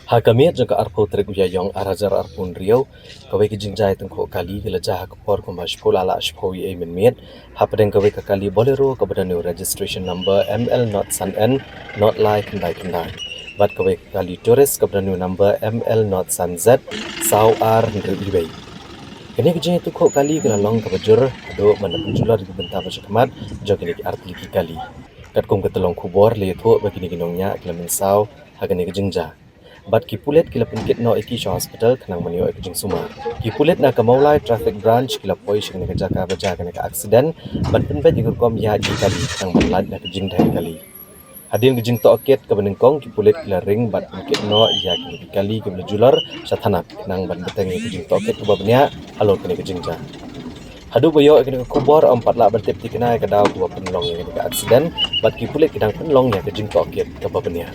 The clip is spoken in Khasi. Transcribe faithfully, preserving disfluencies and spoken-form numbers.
Ha ka miet jong ka arphew tarik u Ïaïong ar hajar arphew hynriew, kawei ka jingjia tyngkhuh kali ka la jia ha ka por kumba shiphew la lah shiphew eiei mynmiet, hapdeng kawei ka kali Bolero kaba don ïa u registration number M L not san N not lai khyndai khyndai bad kawei ka kali Tourist kaba don ïa u number M L not san Z saw ar hynriew iwei. Kane ka jingïatyngkhuh kali ka la long kaba jur haduh ban da pynjulor ïa ki bynta ba shakhmat jong kine ki artylli ki kali. Katkum ka tyllong khubor la ïathuh ba kine ki nongñiah ki la mynsaw ha kane ka jingjia. Bad ki pulit ki la pynkit noh ïa ki sha hospital khnang ban ïoh ïa ka jingsumar. Ki pulit na ka Mawlai Traffic Branch ki la poi sha kane ka jaka ba jia kane ka accident ban pynbeit ïa ka rukom ïaid ki kali khnang ban lait na ka jingdheng kali. Hadien ka jingtohkit kaba nyngkong, ki pulit ki la ring bad pynkit noh ïa kine ki kali kiba la julor sha thanat khnang ban bteng ïa ka jingtohkit kaba bniah halor kane ka jingjia. Haduh ba ïoh ïa kane ka khubor, ym pat lah ban tip thikna ïa ka daw kaba pynlong ïa kane ka accident bad ki pulit ki dang pynlong ïa ka jingtohkit kaba bniah.